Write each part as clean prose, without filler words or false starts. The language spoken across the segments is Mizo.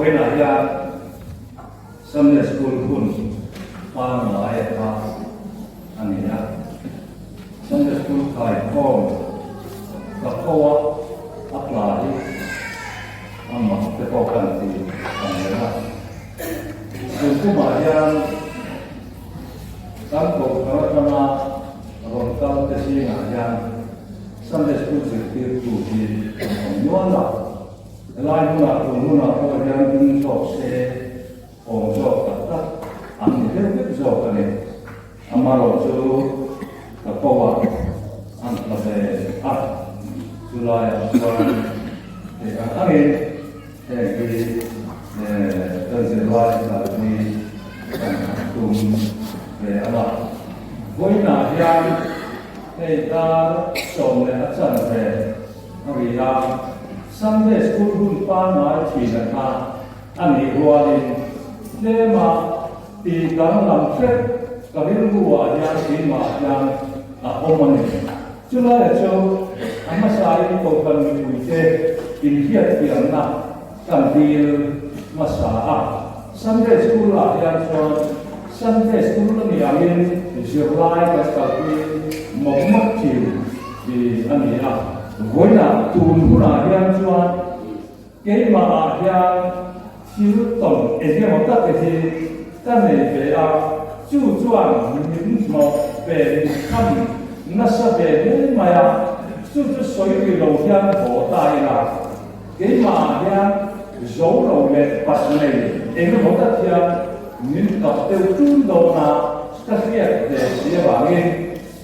Vawiinah hian Sunday School hun pangngai kha a ni a. Sunday School khaikhawm ka ko a, a tla hi a mak te pawh kan ti ang reng a. Tun kumah hian kan kohhran atanga rawn kal te zingah hian Sunday School zirtirtu hi an awm nual a. Helai hmunah tun hunah pawh hian ding zawk se awm zawk tak tak an ni deuh vek zawk a ni. Amaherawhchu ka ko a, an tla ve a, chulaiah chuan theih ang angin heng hi kan zirlai kalpui kan tum ve ang a. Vawiinah hian hei dar 10:15 a ri a, Sunday School hun pangngai thin a kha a nih rualin tlema Tih danglam hrep ka rilru-ah hian keimah hian a awm a ni. Chulaia chu a hmasain Kohhran mipuite inhriatthiamna kan dil hmasa a. Sunday School-ah hian chuan Sunday School a nih angin zirlai kan kalpui mawp mawp thin tih a ni a. Vawiinah tun hunah hian chuan Keimahah hian thil tawn eng emaw tak te hi ka nei ve a, chu chuan min hnawh ve min kham nasa ve hle mai a, chu chu sawi ri lo hian haw ta ila, keimahah hian zo lo leh pat nei eng emaw tak hian min kap deuh ṭun dawn a, ka hriat ve si avangin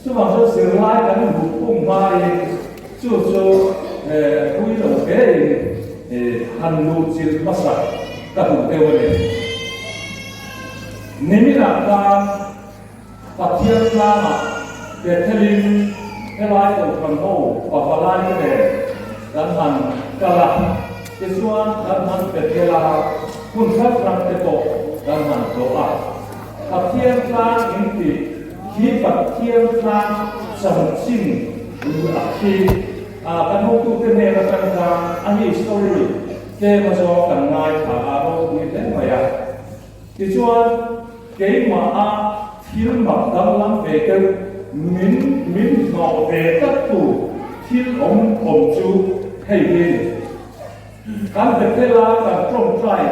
Chuvang chuan zirlai kan luh pum hmain chu chu hui lo hlein han luh chilh hmasa ka duh deuh a ni. Niminah khan Pathian tlangah Bethelin helai kohhran ho pavalai te nen kan han kal a, tichuan kan han Bethel a, hmun hrang hrang te pawh kan han tlawh a. Pathian tlang in tih Khi Pathian tlang chanchin a khi a kan hotute hnen atang khan a hi story tlem a zawng kan ngaithla a ropui hle mai a. Tichuan keimah a thil mak danglam ve deuh min min hnawh ve tlat tu thil awm awm chu hei hi a ni. Kan Bethel-a kan tawngtai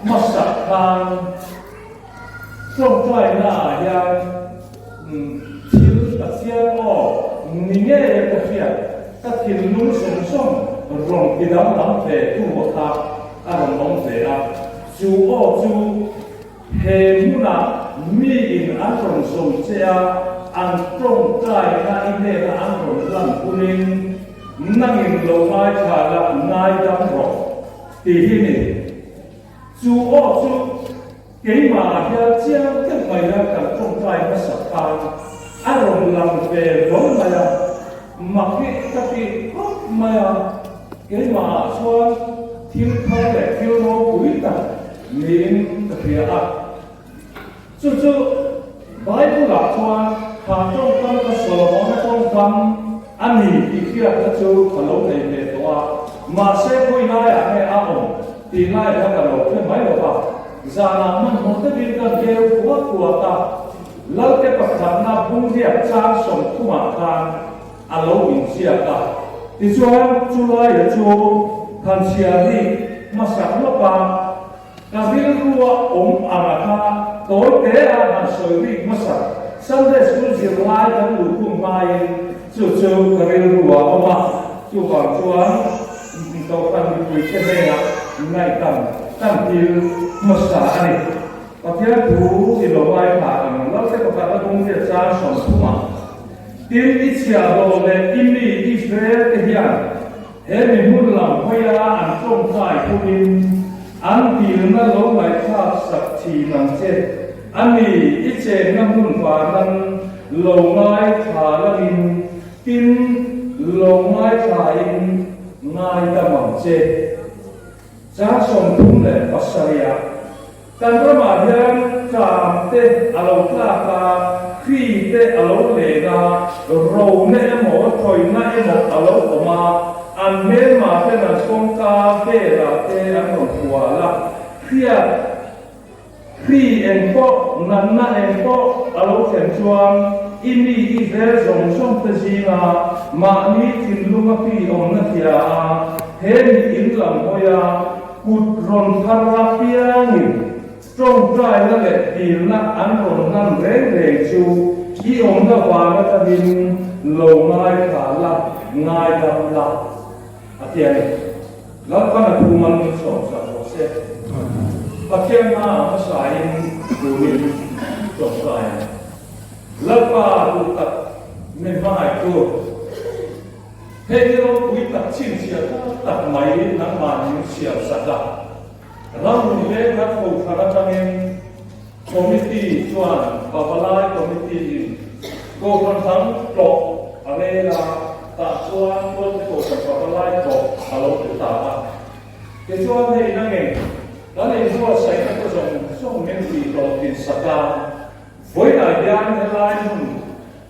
hmasak khan Tawngtaina ah hian thil Pathian aw ni ngei a ka hriat, ka thinlung zawng zawng rawn ti danglam ve tu a kha a rawn awm ve a, chu aw chu he hmunah mi in an rawn zawm che a, an tawngtaina i hnena an rawn lan hunin nangin lo ngaithla la ngaidam rawh tih hi ni. Chu aw chu keimahah hian chiang deuh mai hian kan tawngtai hmasa khan a rawn lang ve hlawl mai a, mak hi ka ti khawp mai a, keimahah chuan thil thar leh thil ropui tak niin ka hria a. Chu chu Bible-ah chuan kha tawngkam kha Solomon-a tawngkam a ni tih hriatna chu ka lo nei ve tawh a, mahse khawi laiah nge a awm tih lai kha ka lo hre mai lo va. Zanah hmanhmawh takin ka hmel kuak kuak a, Lalte pakhatna bungriak chang 30-ah khan a lo inziak a. Tichuan, chu laia chu Thanchhiani hmasak lawka Ka rilrua awm ang a kha tawi te a han sawi bik hmasa. Sunday School zirlai kan luh khum hmain chu chu ka rilrua awm a, chuvang chuan Kohhran mipui te hnenah ngaihdam kan dil hmasa a ni. Pathian thu i lo ngaithla ang Lalte pakhat a bung riat chang 30 ah, Tin, i chhiahhlawh leh i mi Israel te hian He mi hmun lam hawia an tawngtai hunin an dilna lo ngaihthlak sak thin ang che. A ni, i chenna hmun vanan lo ngaithla langin tin lo ngaithlain ngaidam ang che. Chang 37 ah Kan ramah hian tlam te a lo tlak a, hri te a lo len a, rona emaw tawina emaw a lo awm a, an hmelma ten an kawngka velah te an rawn hual a. Hriat hri eng pawh, natna eng pawh a lo thlen chuan i mi Israel zawng zawng te zinga mahni thinlunga pi awmna hria a, he mi in lam hawia kut rawn phar apiangin tawngtaina leh dilna an rawn hlan reng reng chu i awmna vang atangin lo ngaithla la, ngaidam la, a ti a ni. Lalpan a thu man min sawmsak rawh se. Pathian hma a hmasain turin tawngtai ang. Lalpa duh tak min hmangaihtu, hei hi ropui tak chhinchhiah tak tak mai nangmah min siamsak a. Ramrun veng khat kohhran atangin Committee chuan Pavalai Committee in kohhran dang tlawh a rel a, tah chuan Tualte kohhran Pavalai tlawh a lo ti ta a. Tichuan hei nangin kan inbuatsaihna te zawng zawng min tih hlawh tinsak a, vawiinah hian helai hmun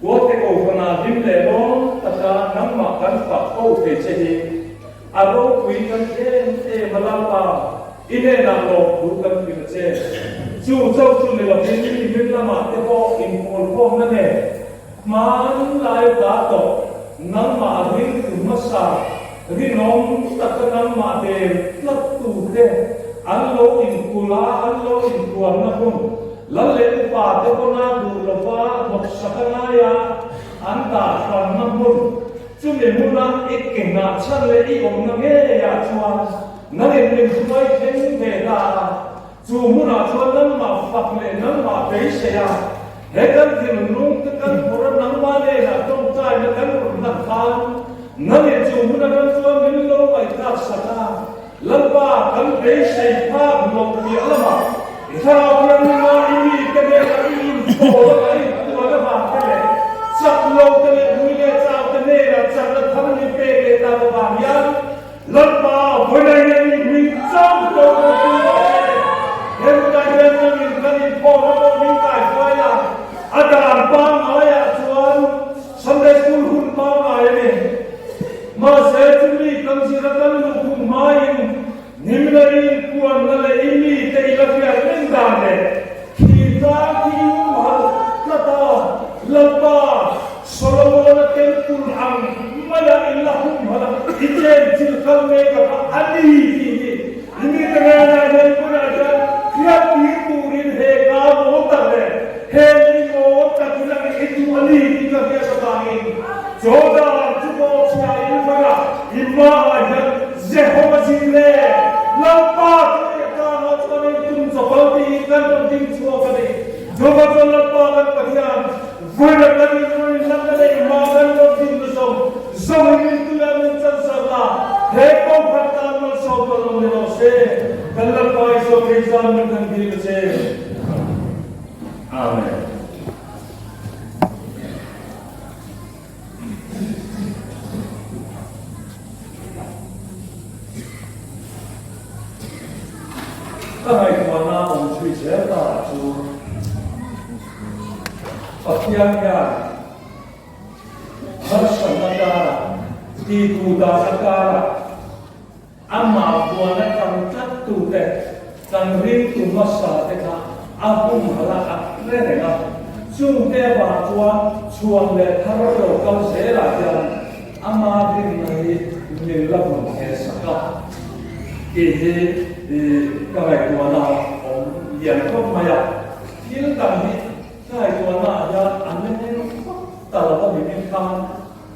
Tualte kohhranah hlim leh lawm taka nangmah kan fak ho thei che hi A ropui kan em em a Lalpa, i hnenah lawmthu kan hrilh a che. Chu chauh chu ni lovin i hming lamah te pawh inpawlkhawmna nen hmanlai ta tawh nangmah ringtu hmasa rinawm taka nangmah del tlat tute an lo inkulh a, an lo intuamna hun Lal leh upa te pawna duh lova hnawksak a ngaia an dah hranna hmun Chumi hmuna i kengah chhan leh i awmna ngeiah chuan nangin min hruai thleng ve ta a, chu hmunah chuan nangmah fak leh nangmah beisei a, he kan thinlung te kan phawrh a nangmah nena tawngtaina kan rawn hlan khan nangin chu hmun atang chuan min lo ngaihthlak sak a, Lalpa kan beisei phak lo piah lamah i thlarau thianghlim a i mite hnenah i inpawl a i tuan avang te leh chak lo te leh hui leh chau te hnenah chakna thar min pek leh tak avang hian Lalpa vawilah hian i hming chauh lo ka pui rawh se. He hmunah hian nangin kan inpawl a pawh min kaihruai a, a dan pangaiah chuan Sunday School hun pangngai a ni. Mahse, chumi kan zir a kan luh khum hmain Nimlaiin puanna leh i mite i la hriat reng dan leh khi tlang khi i humhalh tlat a, Lalpa, Solomona temple ang maia i la humhalh a, i chen thil kal mek a kha a ni tih hi i mite ngenah hian tunah hian hriattir turin he ka mawl tak leh he ni mawl tak hi lang i duh a ni tih ka hriat avangin Jordan chu pawh chhia in hman a, i hmaah hian Jehova Jireh, Lalpa chu leh tlangah chuan in tum chawpal tiin kan rawn ding chhuak a ni. Jehova chuan Lalpa kan Pathian, vawiin kan inrawn inlanna leh i hma kan rawn ding na zawng zawngin min tui a, min chansak a, he kawngkhat tan malsawm ka rawn ni rawh se. Kan Lalpa Isua Krista min kan dil a che. Amen. Ka ngaihtuahna awm zui zel ta chu Pathian hian harsatna karah, tihduh dahna karah, Amah buana tang tlat tute kan ringtu hmasa te kha a humhalh a, a hre reng a. Chungte avang chuan chhuan leh thar lo kal zelah hian ama rinna hi min la hmun he sak a tih hi ka ngaihtuahna awm lian khawp mai a. Thil dang hi ka ngaihtuahna ah hian a neng vak ta lo a ni min khan.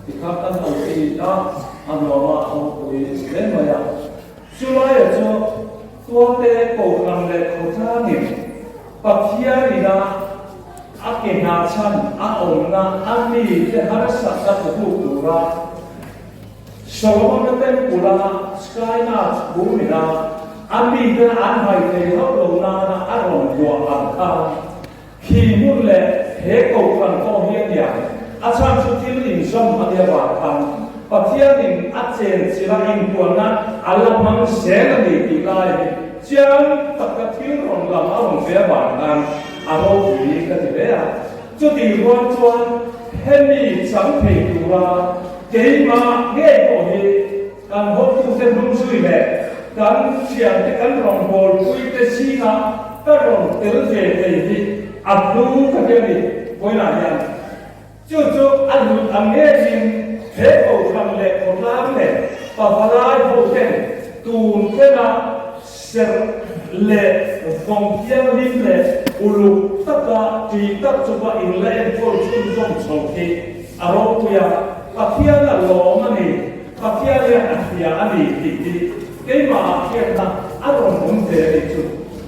Tikha kan lo ti a, a nuam a, a ropui hle mai a. Chulaia chu Tualte Kohhran leh Khawtlangin Pathian ina a ke hna chhan a awmna a mite harsatna thuhuk tura Solomon-a Temple-a Skyna chhumina a mite an hai thei hauh lo nana a rawn vuah ang khan Khi hmun leh he kohhran pawh hi a nia, a chhan chu thil inzawm a nia vang khan Pathianin a chenchilh a inpuanna a la hmang zel a ni tih lai hi chiang taka thil rawn lam a rawn ve avang khan a ropui ka ti hle a. Chutih rual chuan hemi chang thei tura keimah ngei pawh hi kan hawtute hnung zui leh. kan thiante kan rawngbawlpuite zinga ka rawn tel ve thei hi a hlu ka ti a ni vawiinah hian. Chu chu a lut ang ngeiin he kohhran leh khawtlang leh pavalai hoten tun thlenga serh leh vawng thianghlim leh uluk taka ṭih tak chunga inla enkawl chhunzawm chho hi a ropui a, Pathian a lawm a ni, Pathian hian a hria a ni tih hi keimahah hriatna a rawn awm ve a nih chu.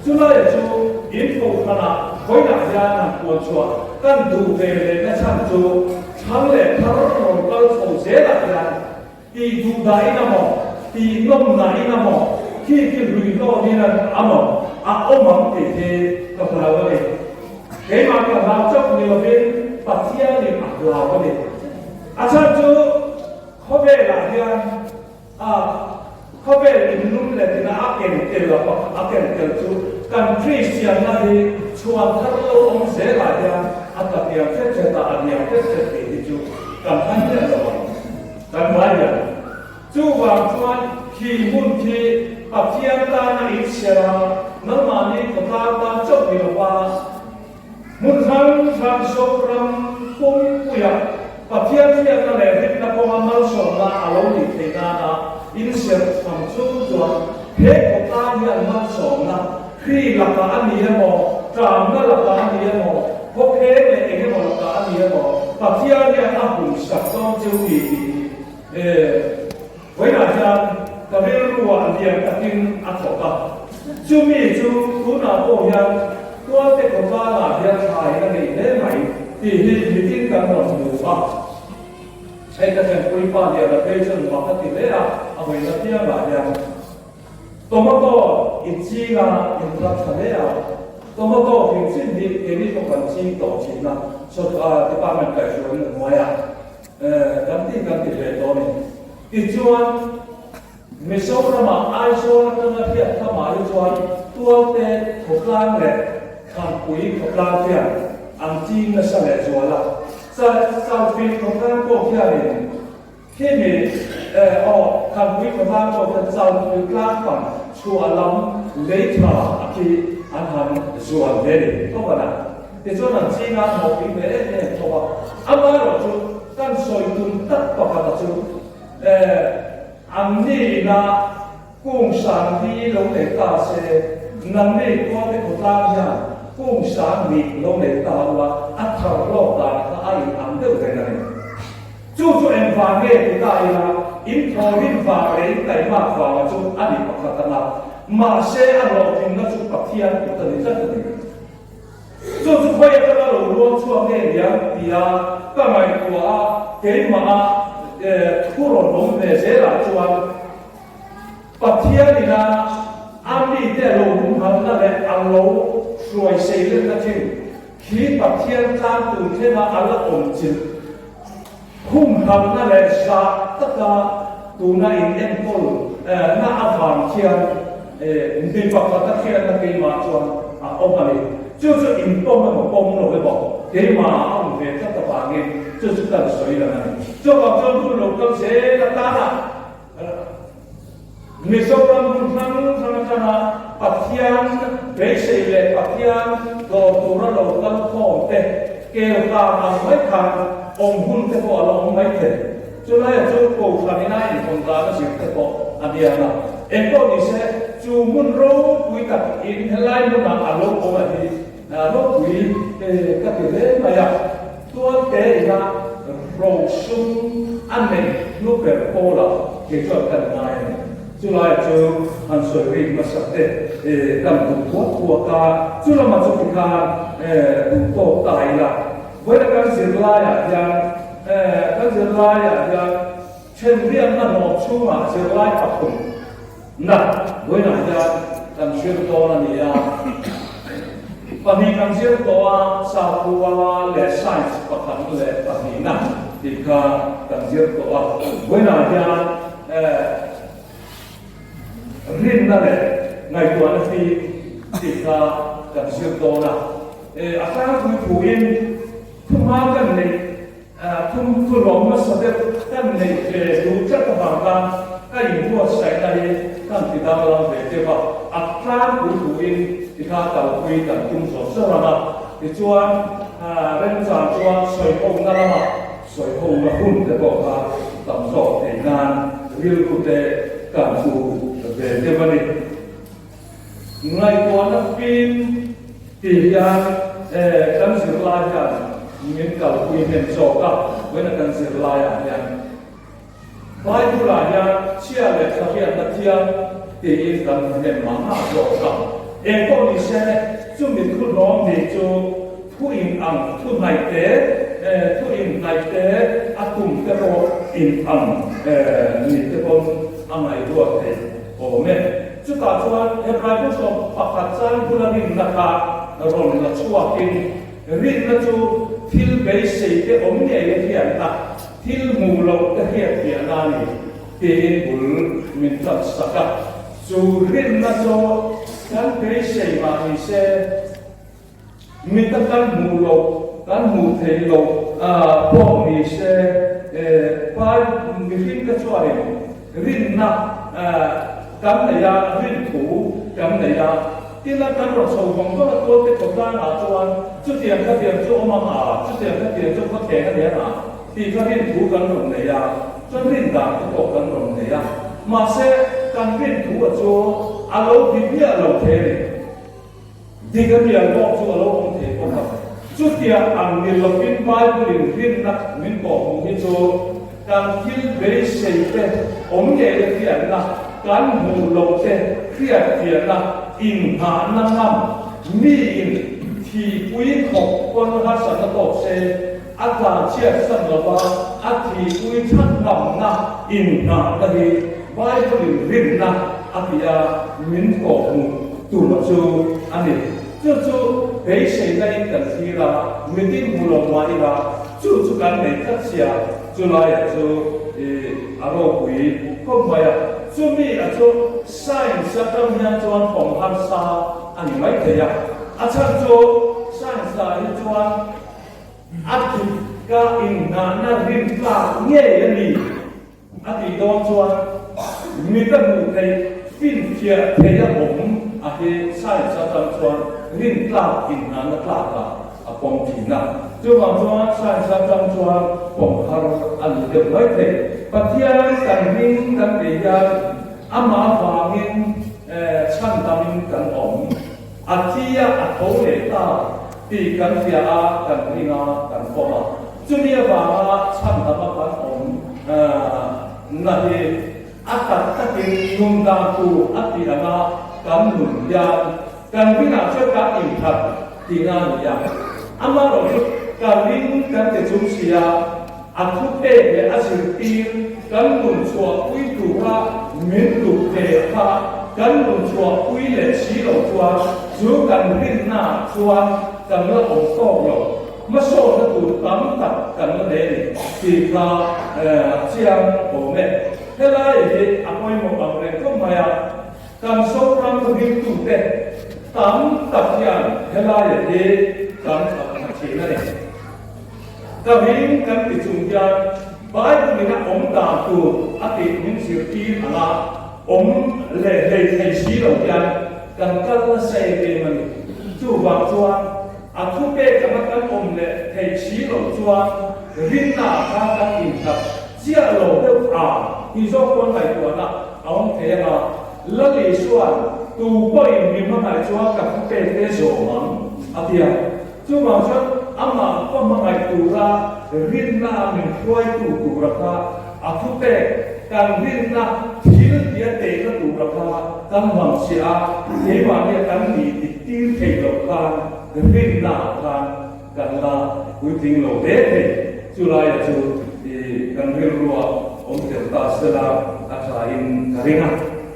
Chulai chu in kohhranah vawiinah hian han puan chhuah kan duh ve leh na chhan chu thlang leh thar rawn kal chho zelah hian tih duh dahin a maw, tih nawm nahin a maw, khi khi hlui hlawmin a maw a awm ang tih hi ka hlau a ni. Keimah ka hlau chauh ni lovin Pathianin a hlau a ni. A chhan chu khawvelah hian A khawvel inlum letina a ken tel a pakhat a ken tel chu kan Kristianna hi chhuan thar lo awm zelah hian a tla hniam hret hret a, a hniam hret hret tih hi chu kan hman miah lo ang. Kan vai hian. Chuvang chuan khi hmun khi Pathian tana inchhiar a, nangmahni khawtlang tan chauh ni lova, Hmun hrang hrang Zoram pumpuia Pathian hriatna leh rinna kawnga malsawmna a lo nih theih nana inserh tham chung chuan he khawtlang hian malsawmna hri lakah a ni emaw, ṭamna lakah a ni emaw, khawkheng leh eng emaw lakah a ni emaw, Pathian hian a hum sak dawn cheu ni tih hi vawiinah hian ka rilruah lian takin a thawk a. Chumi chu tunah pawh hian Tualte khawtlangah hian thlai a nei hle mai tih hi mitin kan rawn hmu a. Hei ka thlenpui pa Liana phei chuan mak a ti hle a, a hawina piangah hian tomato in ching a, in thar tha hle a. Tomato hrim hrim hi keini pawh kan ching tawh thin a, department kaihhruaina hnuaiah kan ti kan ti ve tawh a ni. Tichuan. Mizoramah Aizawl atanga hriat thamah hi chuan Tualte khawtlang leh Thlanpui khawtlang hian an ching nasa leh zual a. Chalpin khawtlang pawh hianin khimi aw Thlanpui khawtlang pawh hian Chalpui tlang pang chhuah lam lei tha a khi an han zual ve ni tho a na. Tichuan an ching a, hlawhtling ve em em tho a. Amaherawhchu kan sawi tum tak pakhata chu An ni ina kung sang hi lo nei ta se, nangni Tualte khawtlang hian kung sang nih lo nei ta ula, a thar lawk dan kha a in ang deuh reng a ni. Chu chu engvang nge ti ta ila, in thawhrim vang leh in taimak vanga chu a ni pakhat ang a, mahse a hlawhtlinna chu Pathian kut a ni tlat a ni. Chu chu khawi atanga lo ruang chhuak nge niang tia ka ngaihtuah a, keimah a thu rawn awm ve zelah chuan Pathian ina a mite a lo humhalna leh a lo hruai seilenna thin khi Pathian tlang tur thlenga a la awm chilh humhalna leh zah taka tuna in enkawl na avang khian mi pakhat a hriatna keimah chuan a awm a ni. Chu chu in pawm emaw pawm lo emaw keimah a awm ve tlat avangin chu chu kan sawi lang a ni. Chuvang chuan hun lo kal zel atana Mizoram hmun hrang hrang atanga Pathian beisei leh Pathian dawr tura lo kal khawm te kel kang ang mai khan awm hun te pawh a la awm mai thei. Chulaiah chu Kohhran ina inhawn dan a zir te pawh a niang a. Engpawh ni se, chu hmun ropui tak in helai hmunah a lo awm a hi ropui ka ti hle mai a. Tualte ina rosum a neih hnu ber pawlah kei chuan kan ngai a ni. Chulai chu han sawi rik hmasa te kan duh thuak thuak a, chu lamah chu tikhan duh tawk ta ila. Vawiina kan zirlaiah hian kan zirlaiah hian thenriatna hlawm chhungah zirlai pathum na vawiinah hian kan zir dawn a ni a. Pahnih kan zir tawh a, Sakhua leh Science pakhat leh pahnihna tih kha kan zir tawh a. Vawiinah hian rinna leh ngaihtuahna fim tih kha kan zir dawn a. A tlangpui thuin thuma kan neih thum thu lawm hmasa deuh kan neih ve duh tlat avang khan ka. Ka inbuatsaihna hi kan ti danglam ve deuh a, a tlangpui thuin tikha kalpui kan tum zawr zawr ang a. Tichuan, remchang chuan sawihona lamah sawihona hun te pawh kha tam zawk theih nan rilru te kan pu ve deuh a ni. Ngaihtuahna fim tih hian kan zirlai hian min kalpui hnem zawk a, vawiina kan zirlaiah hian. Bible-ah hian chhia leh tha hriatna thiang tiin kan hmu hnem mah mah zawk a. Eng pawh ni se, chumi thu hlawm ni chu thu in ang, thu hnaih te, thu in hnaih te, a tum te pawh in ang ni te pawn a ngaihruat theih awm e. Chutah chuan Hebrai bu 11 chang bula rinna kha rawn la chhuakin, rinna chu thil beisei te awm ngei a hriatna, Thil hmuh loh ka hriat fiahna a ni, tiin bul min tat sak a. Chu rinna chu kan beisei mah ni se, mita kan hmuh loh, kan hmuh theih loh pawh ni se, Pai mihring te chuanin rinna kan nei a, rinthu kan nei a. Tina kan rawn chho vawng vawng a, tualte khawtlangah chuan chutiang khatiang chu awm ang a, chutiang khatiang chu khawtheng a ni ang a tih kha rin thu kan rawn nei a, chuan rin dan te pawh kan rawn nei a. Mahse, kan rin thu a chu a lo dik miah lo thei a ni. Dik a mial bawk chu a lo awm thei bawk a. Chutiang ang ni lovin Bible-in rinna min kawhhmuh hi chu Kan thil beisei te awm ngei a hriatna, kan hmuh loh te hriatfiahna, inngahna ngam, miin thihpui khawp pawn harsatna tawk se, a tlanchhiat san lova a thihpui that ngamna inngahna hi Bible-in rinna a ti a, min kawhhmuh tum chu a ni. Chu chu beiseina in kan thlir a, mitin hmu lo mah ila, chu chu kan nei tlat sia, chulaiah chu i a ropui khawp mai a. Chumi a chu science atang hian chuan pawm harsa a ni mai thei a, a chhan chu science ah hi chuan a dik a inngahna rin tlak ngei a ni. A tih dawn chuan mit a hmuh theih finfiah theih a awm a hi science atang chuan rin tlak inhnahna tlakah a pawm thin a. Chuvang chuan science atang chuan pawm har a ni deuh mai thei. Pathian kan ring kan tih hian amah avangin chhandamin kan awm. A thi a, a tho leh ta tih kan hria a, kan ring a, kan pawm a. Chumi avanga chhandama kan awm na hi a tak takin nun dan tur a tih anga kan nun hian kan rinah chuan kan inthat tihna a ni a. Amaherawhchu ka ring kan ti chung si a, a thupek leh a zirtir kan nun chhuahpui tura min duh ve kha kan nun chhuahpui leh si loh chuan chu kan rinnaah chuan kan la awm tawk lo. Hmasawnna tur tam tak kan la nei a ni tih kha chiang awm e. Helai hi a pawimawh ang reng khawp mai a, kan Zoram ringtute tam tak hian helai hi kan thlak thin a ni. Ka ring kan ti chung hian Bible in a awm dan tur a tih min zirtir anga awm leh hlei thei si lo hian kan kal nasa em em a ni. Chuvang chuan A thupek anga kan awm leh theih si loh chuan rinnaah khan kan innghat chiah lo deuh a tih zawk pawn ngaihtuahna a awm thei ang a. Lal Isua'n tu pawhin mi hmangaih chuan ka thupek te zawm ang a ti a. Chuvang chuan amah ka hmangaih tura rinnaah min hruaitu tura kha a thupek kan rinna thil tia tehna tura kha kan hmang chiah a, keimahnia kan nih dik tir thei loh khan rinnaah khan kan la puitling lo hle thei. Chulaia chu kan rilrua awm tel ta sela a thain ka ring a.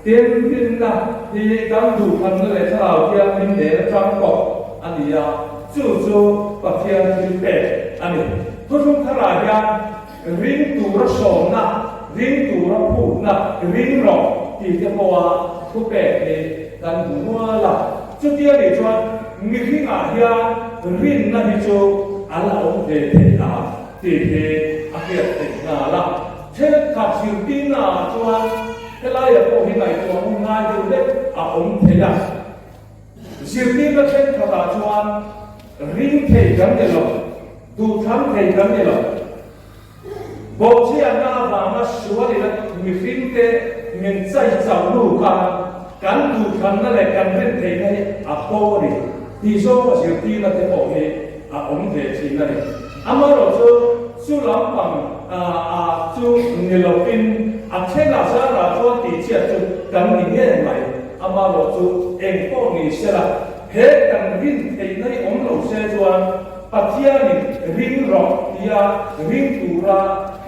Tin, rinna hi kan duhthlanna leh thlarau thianghlim nen atang pawh a ni a, chu chu Pathian thil pek a ni. Thuthlung tharah hian Ring tura sawmna, ring tura phutna, ring rawh tih te pawha thupek hi kan hmu nual a. Chutia nih chuan mihringah hian rinna hi chu a la awm ve thei a tih hi a hriat theih nghal a. Thenkhat zirtirnaah chuan. Helaia pawh hi ngaihtuah hun ngai deuh hlek a awm thei a. Zirtirna thenkhatah chuan ring thei kan ni lo, duhthlang thei kan ni lo. Bawhchhiatna avanga sualin a mihringte min chai chauh nu khan kan duhthlanna leh kan rin theihna hi a bo a ni tih zawnga zirtirna te pawh hi a awm ve thin a ni. Amaherawhchu chu lampang ah chu ni lovin a thenah zarah chuan tihchhiat chu kan ni ngei mai. Amaherawhchu eng pawh ni sela he kan rin theihna hi awm lo se chuan Pathianin ring rawh tia ring tura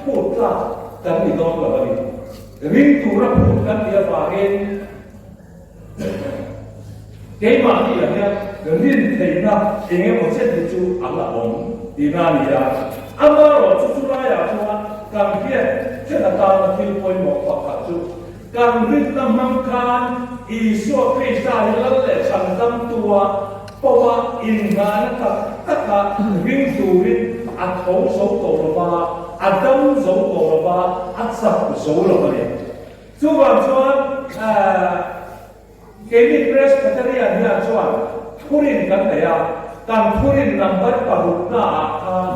phut tlak kan ni dawn lo a ni. Ring tura phut kan nih avangin keimahni ah hian rin theihna eng emaw chen hi chu a la awm tihna a ni a. Amaherawhchu chu laiah chuan kan hriat chen atana thil pawimawh pakhat chu Kan rinna hmang khan Isua Krista hi Lal leh Chhandamtua pawha inngahna tak taka ring turin a tho zo tawh lo va, a dam zo tawh lo va, a chak zo lo a ni. Chuvang chuan keini Presbyterian hian chuan thurin kan nei a, kan thurin number paruknaah khan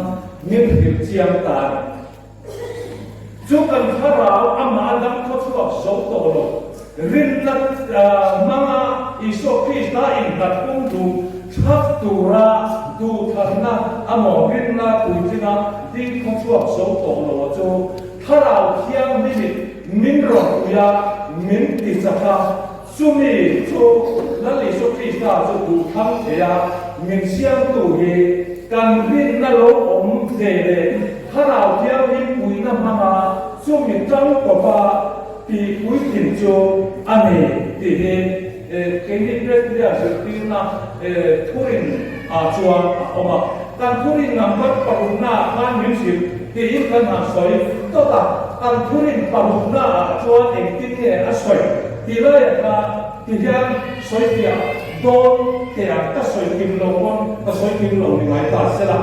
min hrilh chiang ta a ni. Chu kan thlarau amah dam khawchhuak zo tawh lo. Rinna hmanga Isua Krista innghat pum duh thap tura duhtharna amaw rinna puitlinga ding khawchhuak zo tawh lo a chu Thlarau Thianghlimin min rawn pui a, min ti chak a. Chumi chu Lal Isua Krista chu duhthlang thei a, min siamtu hi kan rinna lo awm ve leh Thlarau Thianghlim puihna hmanga chumi tangkawpa tih puitling chu a ni tih hi keini Presbyterian zirtirna thurin ah chuan a awm a. Kan thurin number parukna ah khan min hrilh tiin kan han sawi tawt a, kan thurin parukna ah chuan engtin nge a sawi tih laiah kha ti hian sawi fiah dawn teh ang, ka sawi kim lo pawn ka sawi kim lo ni mai ta sela.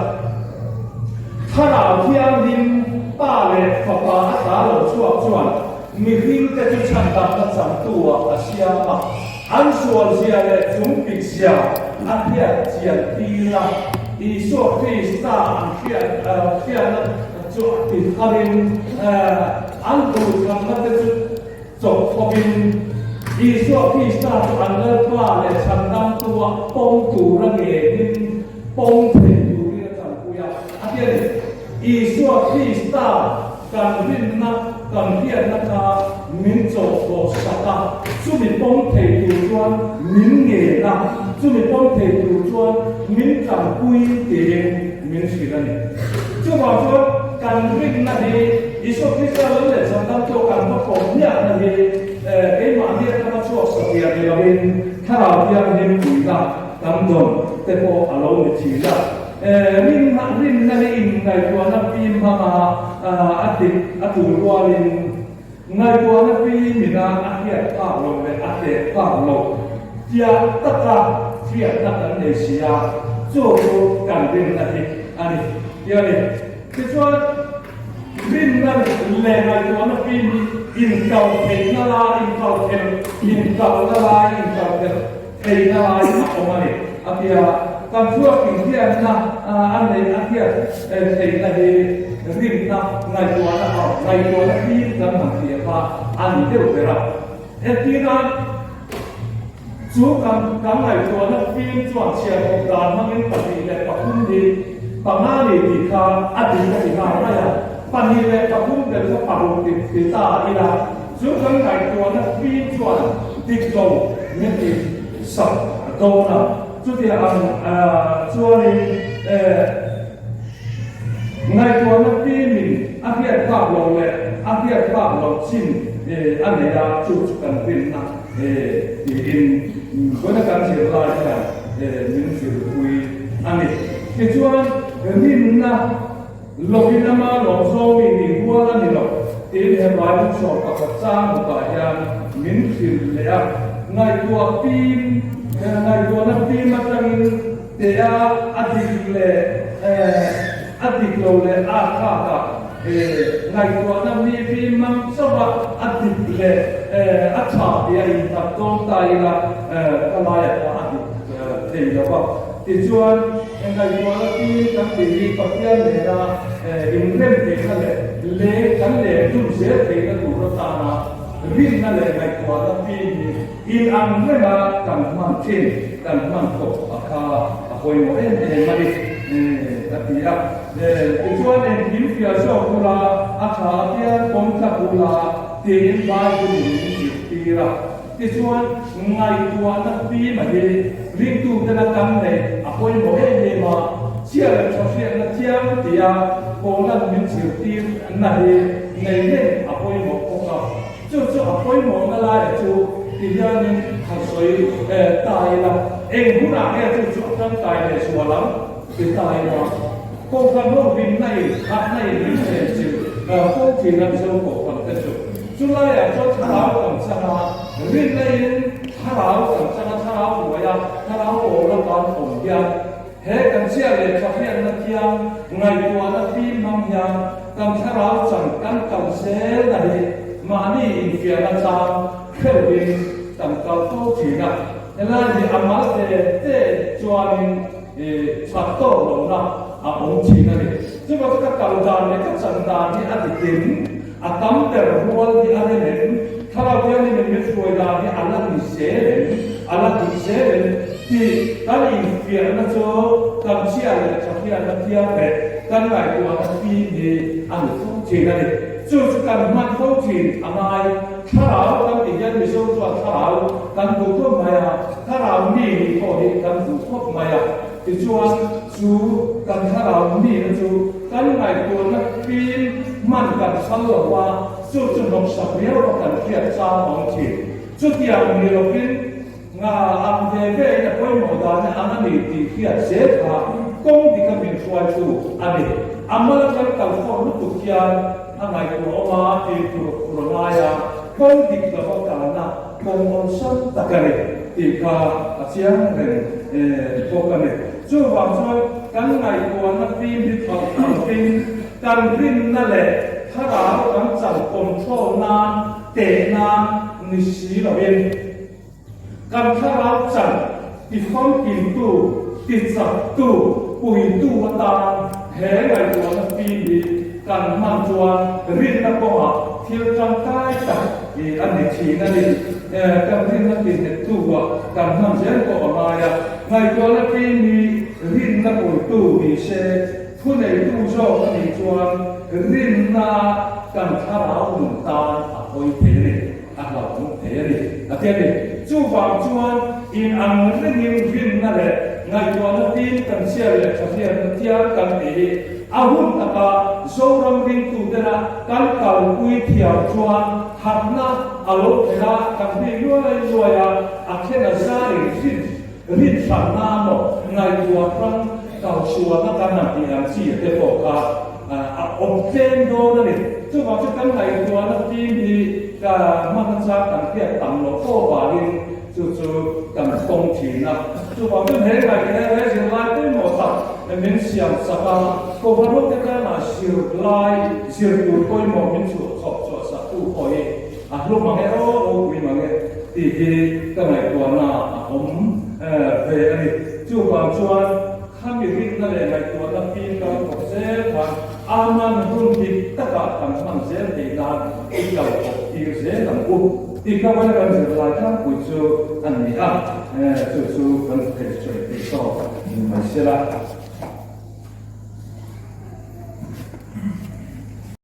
Thlarau Thianghlim Pa leh Fapa a tla lo chhuak chuan mihringte chu chhandamna changtu ah a siam a, an sualzia leh chungpikzia a hriat chian tir a, Isua Krista an hriatna chu a ti tharin an duhthlanna te chu chawkthawkin Isua Krista chu an Lalpa leh chhandamtua pawm tura ngenin pawm thei turin a tanpui a, a ti a ni. Isua Krista kan rinna, kan hriatna kha min chawhthawh sak a, chumi pawm thei tur chuan min ngen a, chumi pawm thei tur chuan min tanpui tiin min hrilh a ni. Chuvang chuan kan rinna hi Isua Krista Lal leh Chhandamtu kan va pawm hmiahna hi keimahni atanga chhuak satliah ni loin Thlarau Thianghlim puihna kan dawn te pawh a lo ni thin a. Rinna rinna hi inngaihtuahna fim hmanga a dik a tul rualin ngaihtuahna fimina a hriat phak lo leh a hleh phak lo tiah taka hriatna kan nei si a, chu chu kan rinna hi a ni tih a ni. Tichuan, rinna leh ngaihtuahna fim hi inkau theihna lai, inkau thelh, inkalna lai, inkau thelh theihna lai a awm a ni a ti a. Kan thluak inhriatna a neih a hriat theihna hi rinna ngaihtuahna ngaihtuahna fim kan han hria kha a ni deuh ber a. Entirnan, Chu kan kan ngaihtuahna fim chuan chhiarkawp dan hmangin 2 leh 3 hi panga ni tih kha a dik a ti nghal mai a, 2 leh 3 tel kha paruk ti ti ta ila chu kan ngaihtuahna fim chuan dik lo min ti sak dawn a, chutiang ang chuanin ngaihtuahna fimin a hriat phak lo leh a hriat phak loh chin a nei a, chu chu kan rinna. Tiin vawiina kan zir lai hian min zirpui a ni. Tichuan, rinna lovin ama lawmzawng mi nih rual a ni lo tiin he Bible sawm pakhat chang hmutah hian min hrilh leh a. Ngaihtuah fim, ngaihtuahna fim atangin tea a dik leh a dik lo leh a thlakah. Ngaihtuahna mi mi mang chauh a, a dik leh a tha tih a innghat dawn ta ila ka laiah kha a dik thei lo va. Tichuan, ngaihtuahna fim kan tih hi Pathian nena inrem theihna leh leng kan leng dun zel theihna tur atana rinna leh ngaihtuahna fim hi inang renga kan hman thin, kan hman tawp a kha a pawimawh em em a ni, a ti a. Tichuan, engkim fiah zawk ula, a tha apiang pawm tlat ula tiin Bible-in min zirtir a. Tichuan, ngaihtuahna fim a hi ringtutena kan neih a pawimawh em em a, chhia leh tha hriatna thiang tia Paula'n min zirtirna hi nei reng a pawimawh bawk a. Chu chu a pawimawhna laia chu ti hianin han sawi ta ila, eng hunah nge chu chu a tangkai leh zual ang ti ta ila, Kohhran ho hlimna in, hatna in min chen chilh fo thin a Mizo Kohhran te chu. Chu laiah chuan thlarau kan chang a, rinna in thlarau kan chang a, thlarau hnuai a, thlarau pawl a kan awm hian he kan chhia leh tha hriatna thiang ngaihtuahna fim hmang hian kan thlarau chan kan kal zel na hi mahni infiahna chang hreuhin kan kal fo thin a. Helai hi a mal te te chuanin chak tawk lohna a awm thin a ni. Chuvang chu ka kal dan leh ka chan dan hi a dikin a tam ber rual hi a rem em? Thlarau Thianghlim in min hruai dan hi a la ni zel em? A la dik zel em? Tih kan infiahna chu kan chhia leh tha hriatna thiang leh kan ngaihtuahna fim hi a ni fo thin a ni. Chu chu kan hman fo thin a ngai. Thlarau kan tih hian Mizo chuan thlarau kan duh khawp mai a, thlarau mi nih pawh hi kan duh khawp mai a. Tichuan, chu kan thlarau mihna chu kan ngaihtuahna fim hman kan phal lo va, chu chu hnawksak riau a kan hriat chang a awm thin. Chutiang ni lovin nga ang ve ve in a pawimawh dan ang a ni tih hriat zel kha kawng dika min hruaitu a ni. A mal atang kalfawr lutuk hian a ngaihtuah awm a, tih tur tur a ngai a, kawng dik lova kalna kawng awlsam tak a ni tih kha a chiang reng bawk a ni. Chuvang chuan kan ngaihtuahna fim hi thlauh thlauhin kan rinna leh thlarau kan chal control nan teh nan ni si loin kan thlarau chan tifamkimtu, tichaktu, puitu atan he ngaihtuahna fim hi kan hman chuan rinna kawngah thil tangkai tak a ni thin a ni. Kan rinna tihnettu ah kan hman zel pawh a ngai a, ngaihtuahna fim hi rinna puitu ni se, thuneitu zawk a nih chuan rinna kan thlarau nun tan a hawi thei a ni. A hlauhawm thei a ni, a ti a ni. Chuvang chuan in ang rengin rinna leh ngaihtuahna fim kan chhiar leh thahriatna thiang kan tih hi a hun taka Zoram ringtutena kan kalpui thiam chuan harhna a lo thlen a, kan hri luai luai a, a then a zarin rin rin hranna a maw ngaihtuah hrang kalsualna kan han tih ang chi te pawh kha a awm tlem dawn a ni. Chuvang chu kan ngaihtuahna fim hi ka hman nachang kan hriat tam loh fo avangin chu chu kan tawng thin a. Chuvang chuan he ngaih he he zirlai pawimawh tak min siam sak a, Kohhran hote tana zirlai zir tur pawimawh min chhuah chhawp chhuah sak tu pawh hi a hlu mang e aw, ropui mang e tih hi ka ngaihtuahna a awm ve a ni. Chuvang chuan Khami rinna leh ngaihtuahna fim kan thawk zel khan Aman hun dik takah kan hman zel theih nan i kal thawk tir zel ang u tih kha vawiin kan zirlai tlangpui chu a ni a, chu chu kan thei sawi theih tawk mai se la.